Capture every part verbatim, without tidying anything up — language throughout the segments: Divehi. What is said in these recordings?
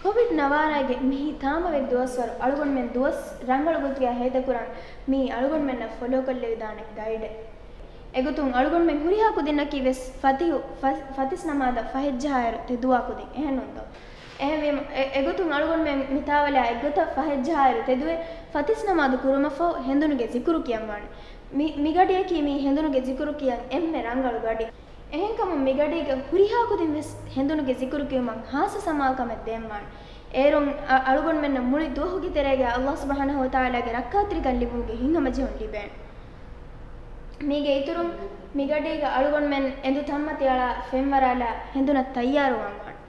ކޮވިޑް ނަވާރާގެ މި ހިތާމަވެރި ދުވަސްވަރު އަޅުގަނޑުމެން ދުވަސް ރަނގަޅު ގޮތުގައި ހޭދަކުރަން މިއީ އަޅުގަނޑުމެންނަށް ފޮލޯކޮށްލެވިދާނެ ގައިޑެއް. އެގޮތުން އަޅުގަނޑުމެން ހުރިހާ ކުދިންނަކީ ވެސް ފަތިހު، ފަ-، ފަތިސް ނަމާދަށް ފަހެއްޖަހާއިރު ތެދުވާ ކުދިން. އެހެންނޫންތޯ؟ އެހެންވީމަ، އެ-، އެގޮތުން އަޅުގަނޑުމެން މިތާވަލާ އެއްގޮތަށް ފަހެއްޖަހާއިރު ތެދުވެ، ފަތިސް ނަމާދު ކުރުމަށްފަހު ހެނދުނުގެ ޒިކުރު ކިޔަންވާނެ. މި، މިގަޑިއަކީ މީ ހެނދުނުގެ ޒިކުރު ކިޔަން އެންމެ ރަނގަޅު ގަޑި. އެހެންކަމުން މިގަޑީގަ ހުރިހާ ކުދިން ވެސް ހެނދުނުގެ ޒިކުރު ކިޔުމަށް ހާއްސަ ސަމާލުކަމެއް ދޭންވާނެ. އޭރުން އަ-، އަޅުގަނޑުމެންނަށް މުޅި ދުވަހުގެ ތެރޭގަ އައްލާހު ސުބްޙާނަހޫ ވަތަޢާލާގެ ރައްކާތެރިކަން ލިބުމުގެ ހިތްހަމަޖެހުން ލިބޭނެ. މީގެ އިތުރުން މިގަޑީގަ އަޅުގަނޑުމެން އެނދު ތަންމަތި އަޅާ ފެންވަރާލާ ހެނދުނަށް ތައްޔާރުވާންވާނެ.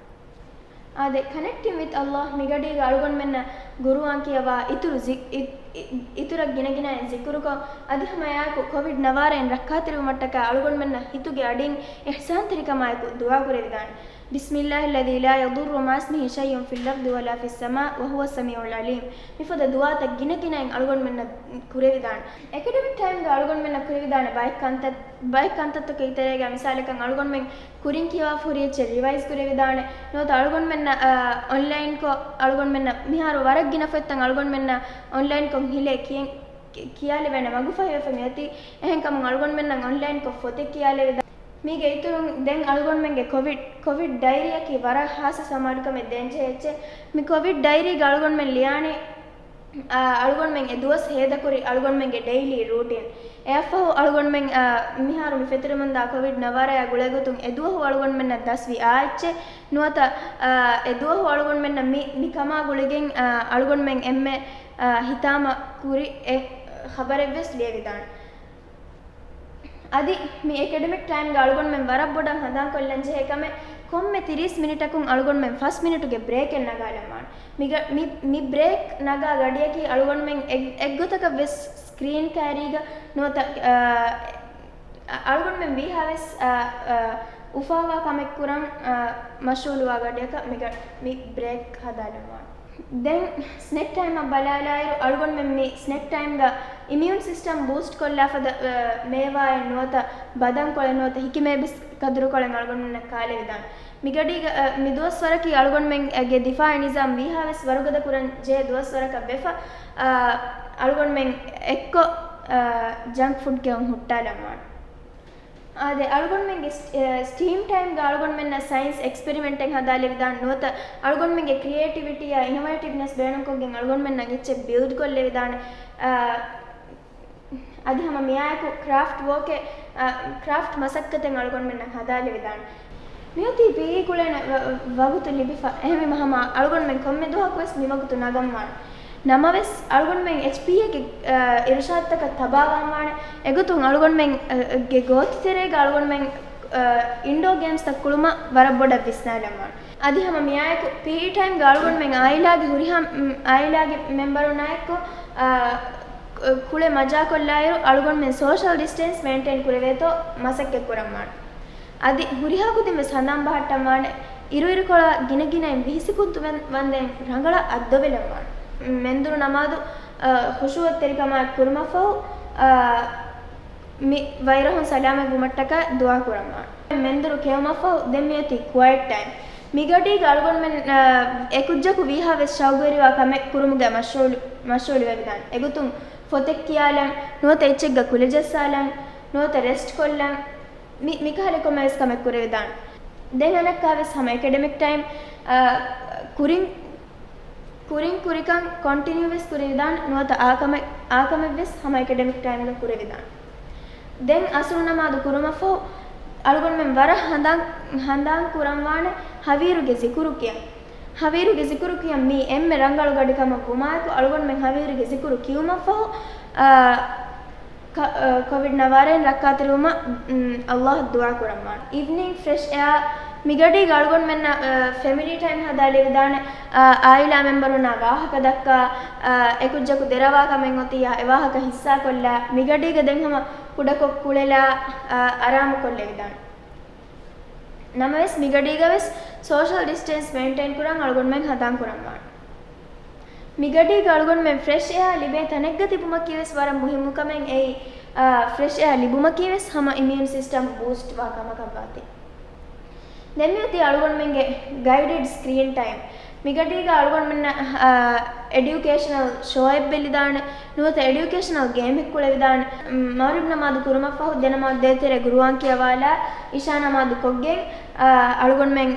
އާދެ، Connecting with Allah މިގަޑީގަ އަޅުގަނޑުމެންނަށް ގުރުއާން ކިޔަވާ އިތުރު ޒި-، އި-، އި-، އިތުރަށް ގިނަގިނައިން ޒިކުރުކޮށް، އަދި ހަމައެއާއެކު ކޮވިޑް ނަވާރައިން ރައްކާތެރިވުމަށްޓަކާ އަޅުގަނޑުމެންނަށް ހިތުގެ އަޑިން އިޙްސާންތެރިކަމާއެކު ދުޢާ ކުރެވިދާނެ. بسم الله الذي لا يضر مع اسمه شيء في الأرض ولا في السماء وهو السميع العليم. މިފަދަ ދުޢާތައް ގިނަގިނައިން އަޅުގަނޑުމެންނަށް ކުރެވިދާނެ. އެކަޑެމިކް ޓައިމްގަ އަޅުގަނޑުމެންނަށް ކުރެވިދާނެ ބައެއް ކަންތައް، ބައެއް ކަންތައްތަކުގެ ތެރޭގަ މިސާލަކަށް އަޅުގަނޑުމެން ކުރިން ކިޔަވާފަ ހުރި އެއްޗެއް ރިވައިޒް ކުރެވިދާނެ. ނުވަތަ އަޅުގަނޑުމެންނަށް، އާ، އޮންލައިންކޮށް އަޅުގަނޑުމެންނަށް މިހާރު ވަރަށް ގިނަ ފޮތްތައް އަޅުގަނޑުމެންނަށް އޮންލައިންކޮށް ހިލޭ ކިޔެން، ކި-، ކިޔާލެވޭނެ މަގުފަހިވެފަ މިއޮތީ. އެހެންކަމުން އަޅުގަނޑުމެންނަށް އޮންލައިންކޮށް ފޮތެއް ކިޔާލެވިދާނެ. މީގެ އިތުރުން ދެން އަޅުގަނޑުމެންގެ ކޮވިޑް، ކޮވިޑް ޑައިރީއަކީ ވަރަށް ހާއްސަ ސަމާލުކަމެއް ދޭންޖެހޭ އެއްޗެއް. މި ކޮވިޑް ޑައިރީގަ އަޅުގަނޑުމެން ލިޔާނީ، އާ، އަޅުގަނޑުމެން އެ ދުވަސް ހޭދަކުރި އަޅުގަނޑުމެންގެ ޑެއިލީ ރޫޓީން. އެއަށްފަހު އަޅުގަނޑުމެން، އާ، މިހާރު މި ފެތުރެމުންދާ ކޮވިޑް ނަވާރަޔާ ގުޅޭގޮތުން އެ ދުވަހު އަޅުގަނޑުމެންނަށް ދަސްވި އާ އެއްޗެއް ނުވަތަ، އާ، އެ ދުވަހު އަޅުގަނޑުމެންނަށް މި، މި ކަމާ ގުޅިގެން، އާ، އަޅުގަނޑުމެން އެންމެ، އާ، ހިތާމަ ކުރި އެއް ޚަބަރެއްވެސް ލިޔެވިދާނެ. އަދި މި އެކަޑެމިކް ޓައިމްގަ އަޅުގަނޑުމެން ވަރަށް ބޮޑަށް ހަނދާންކޮށްލަންޖެހޭ ކަމެއް، ކޮންމެ ތިރީސް މިނިޓަކުން އަޅުގަނޑުމެން ފަސް މިނިޓުގެ ބްރޭކެއް ނަގާލަންވާނެ. މި ގަ-، މި، މި ބްރޭކް ނަގާ ގަޑިއަކީ އަޅުގަނޑުމެން އެއް-، އެއްގޮތަކަށް ވެސް ސްކްރީން ކައިރީގަ ނުވަތަ، އަ، އަ-، އަޅުގަނޑުމެން ވީހާވެސް، އަ، އަ، އުފާވާ ކަމެއް ކުރަން، އަ، މަޝްޣޫލުވާ ގަޑިއަކަށް މި ގަ-، މި ބްރޭކް ހަދާލަންވާނެ. ދެން ސްނެކް ޓައިމަށް ބަލާލާއިރު، އަޅުގަނޑުމެން މި ސްނެކް ޓައިމްގަ އިމިއުން ސިސްޓަމް ބޫސްޓް ކޮށްލާ ފަދަ، އަ، މޭވާއެއް ނުވަތަ ބަދަންކޮޅެއް ނުވަތަ ހިކިމޭބިސް ކަދުރުކޮޅެއް އަޅުގަނޑުމެންނަށް ކާލެވިދާނެ. މިގަޑީގަ، އަ، މި ދުވަސްވަރަކީ އަޅުގަނޑުމެންގެ ދިފާއީ ނިޒާމް ވީހާވެސް ވަރުގަދަ ކުރަން ޖެހޭ ދުވަސްވަރަކަށް ވެފަ، އަ، އަޅުގަނޑުމެން އެއްކޮށް، އަ، ޖަންކް ފުޑް ކެއުން ހުއްޓާލަންވާނެ. އާދެ، އަޅުގަނޑުމެންގެ ސް-، އެ، ސްޓީމް ޓައިމްގަ އަޅުގަނޑުމެންނަށް ސައިންސް އެކްސްޕެރިމެންޓެއް ހަދާލެވިދާނެ ނުވަތަ އަޅުގަނޑުމެންގެ ކްރިއޭޓިވިޓީއާ އިނޮވޭޓިވްނެސް ބޭނުންކޮށްގެން އަޅުގަނޑުމެންނަށް އެއްޗެއް ބިލްޑް ކޮށްލެވިދާނެ. އާ، އަދި ހަމަ މިއާއެކު ކްރާފްޓް ވޯކެއް، އާ، ކްރާފްޓް މަސައްކަތެއް އަޅުގަނޑުމެންނަށް ހަދާލެވިދާނެ. މިއޮތީ ޕީއީ ކުޅޭނެ ވަ-، ވަގުތު ލިބިފަ. އެހެންވީމަ ހަމަ އަޅުގަނޑުމެން ކޮންމެ ދުވަހަކުވެސް މިވަގުތު ނަގަންވާނެ. ނަމަވެސް، އަޅުގަނޑުމެން އެޗްޕީއޭގެ، އަ، އިރުޝާދުތަކަށް ތަބާވާންވާނެ. އެގޮތުން އަޅުގަނޑުމެން، އަ، ގެ ގޯތިތެރޭގަ އަޅުގަނޑުމެން، އަ، އިންޑޯ ގޭމްސްތައް ކުޅުމަށް ވަރަށް ބޮޑަށް ވިސްނާލަންވާނެ. އަދި ހަމަ މިއާއެކު ޕީއީ ޓައިމްގަ އަޅުގަނޑުމެން އާއިލާގެ ހުރިހާ، މް، އާއިލާގެ މެމްބަރުންނާއެކު، އަ، ކުޅެ މަޖާކޮށްލާއިރު، އަޅުގަނޑުމެން ސޯޝަލް ޑިސްޓެންސް މެއިންޓެއިން ކުރެވޭތޯ މަސައްކަތް ކުރަންވާނެ. އަދި ހުރިހާ ކުދިން ވެސް ހަނދާން ބަހައްޓަންވާނެ، އިރުއިރުކޮޅާ ގިނަގިނައިން ވިހިސިކުންތު ވަންދެން ރަނގަޅަށް އައްދޮވެލަންވާނެ. މެންދުރު ނަމާދު، އަ، ޚުޝޫޢަތްތެރިކަމާއެކު ކުރުމަށްފަހު، އަ، މި ވައިރަހުން ސަލާމަތްވުމަށްޓަކާ ދުޢާ ކުރަންވާނެ. މެންދުރު ކެއުމަށްފަހު ދެން މިއޮތީ ކުއައިޓް ޓައިމް. މިގަޑީގަ އަޅުގަނޑުމެން، އަ، އެކުއްޖަކު ވީހާވެސް ޝައުގުވެރިވާ ކަމެއް ކުރުމުގައި މަޝްޣޫލު، މަޝްޣޫލުވެވިދާނެ. އެގޮތުން ފޮތެއް ކިޔާލަން، ނުވަތަ އެއްޗެއްގަ ކުލަޖައްސާލަން، ނުވަތަ ރެސްޓް ކޮށްލަން، މި، މިކަހަލަ ކޮންމެވެސް ކަމެއް ކުރެވިދާނެ. ދެން އަނެއްކާވެސް ހަމަ އެކެޑެމިކް ޓައިމް، އަ، ކުރިން، ކުރިން ކުރިކަން ކޮންޓިނިއުވެސް ކުރެވިދާނެ، ނުވަތަ އާ ކަމެއް، އާ ކަމެއްވެސް ހަމަ އެކެޑެމިކް ޓައިމްގަ ކުރެވިދާނެ. ދެން އަސުރު ނަމާދު ކުރުމަށްފަހު، އަޅުގަނޑުމެން ވަރަށް ހަނދާން، ހަނދާން ކުރަންވާނެ ހަވީރުގެ ޒިކުރު ކިޔަން. ހަވީރުގެ ޒިކުރު ކިޔަން މީ އެންމެ ރަނގަޅު ގަޑި ކަމަށް ވުމާއެކު، އަޅުގަނޑުމެން ހަވީރުގެ ޒިކުރު ކިޔުމަށްފަހު، އާ، ކ-، އާ، ކޮވިޑް ނަވާރައިން ރައްކާތެރިވުމަށް، މް، އައްލާހަށް ދުޢާ ކުރަންވާނެ. އިވްނިންގް ފްރެޝް އެއާ، މިގަޑީގަ އަޅުގަނޑުމެންނަށް، އާ، ފެމިލީ ޓައިމް ހަދާލެވިދާނެ. އާ، އާއިލާ މެމްބަރުންނާ ވާހަކަ ދައްކާ، އާ، އެކުއްޖަކު ދެރަވާ ކަމެއް އޮތިއްޔާ އެ ވާހަކަ ހިއްސާކޮށްލާ، މިގަޑީގަ ދެން ހަމަ ކުޑަކޮށް ކުޅެލާ، އާ، އަރާމުކޮށްލެވިދާނެ. ނަމަވެސް، މިގަޑީގަވެސް ސޯޝަލް ޑިސްޓެންސް މެއިންޓެއިން ކުރަން އަޅުގަނޑުމެން ހަނދާން ކުރަންވާނެ. މިގަޑީގަ އަޅުގަނޑުމެން ފްރެޝް އެއާ ލިބޭ ތަނެއްގަ ތިބުމަކީވެސް ވަރަށް މުހިއްމު ކަމެއް އެއީ، އާ، ފްރެޝް އެއާ ލިބުމަކީވެސް ހަމަ އިމިއުން ސިސްޓަމް ބޫސްޓް ވާ ކަމަކަށްވާތީ. ދެން މިއޮތީ އަޅުގަނޑުމެންގެ ގައިޑެޑް ސްކްރީން ޓައިމް. މިގަޑީގަ އަޅުގަނޑުމެންނަށް، އާ، އެޑިއުކޭޝަނަލް ޝޯއެއް ބެލިދާނެ، ނުވަތަ އެޑިއުކޭޝަނަލް ގޭމެއް ކުޅެވިދާނެ. މަ-، މަޣްރިބް ނަމާދު ކުރުމަށްފަހު ދެނަމާދު ދޭތެރޭ ގުރުއާން ކިޔަވާލާ، އިޝާ ނަމާދު ކޮށްގެން، އާ، އަޅުގަނޑުމެން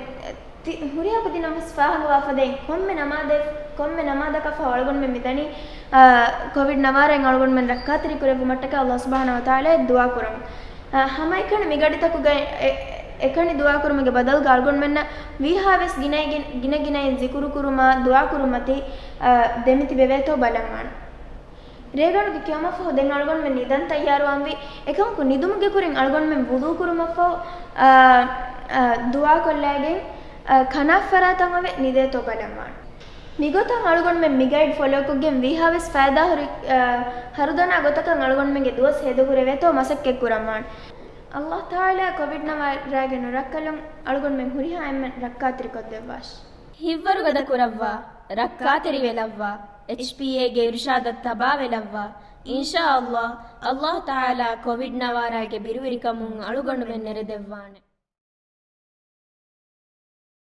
ތި-، ހުރިހާ ކުދިންނަށް ވެސް ފާހަގަވާ ފަދައިން ކޮންމެ ނަމާދެ-، ކޮންމެ ނަމާދަކަށް ފަހު އަޅުގަނޑުމެން މިދަނީ، އާ، ކޮވިޑް ނަވާރައިން އަޅުގަނޑުމެން ރައްކާތެރި ކުރެއްވުމަށްޓަކައި ﷲ ސުބްޙާނަހޫ ވަތަޢާލާއަށް ދުޢާ ކުރަމު. އާ، ހަމައެކަނި މިގަޑިތަކުގައި އެ-، އެކަނި ދުޢާކުރުމުގެ ބަދަލުގަ އަޅުގަނޑުމެންނަށް ވީހާވެސް ގިނައިގެން، ގިނަގިނައިން ޒިކުރުކުރުމާ، ދުޢާކުރުމަތީ، އާ، ދެމިތިބެވޭތޯ ބަލަންވާނެ. ރޭގަނޑުގެ ކިޔުމަށްފަހު ދެން އަޅުގަނޑުމެން ނިދަން ތައްޔާރުވާންވީ. އެކަމަކު ނިދުމުގެ ކުރިން އަޅުގަނޑުމެން ވުޟޫކުރުމަށްފަހު، އާ، އާ، ދުޢާކޮށްލައިގެން، އާ، ކަނާތް ފަރާތަށް އޮވެ ނިދޭތޯ ބަލަންވާނެ. މިގޮތަށް އަޅުގަނޑުމެން މިގައިޑް ފޮލޯކޮށްގެން ވީހާވެސް ފައިދާހުރި، އާ، ހަރުދަނާ ގޮތަކަށް އަޅުގަނޑުމެންގެ ދުވަސް ހޭދަކުރެވޭތޯ މަސައްކަތްކުރަންވާނެ. ﷲ ތަޢާލާ ކޮވިޑް ނަވާރައިގެ ނުރައްކަލުން އަޅުގަނޑުމެން ހުރިހާ އެންމެން ރައްކާތެރިކޮށްދެއްވާށި. ހިތްވަރުގަދަ ކުރައްވާ، ރައްކާތެރިވެލައްވާ، އެޗްޕީއޭގެ އިރުޝާދަށް ތަބާވެލައްވާ. އިންޝާﷲ، ﷲ ތަޢާލާ ކޮވިޑް ނަވާރައިގެ ބިރުވެރިކަމުން އަޅުގަނޑުމެން ނެރެދެއްވާނެ.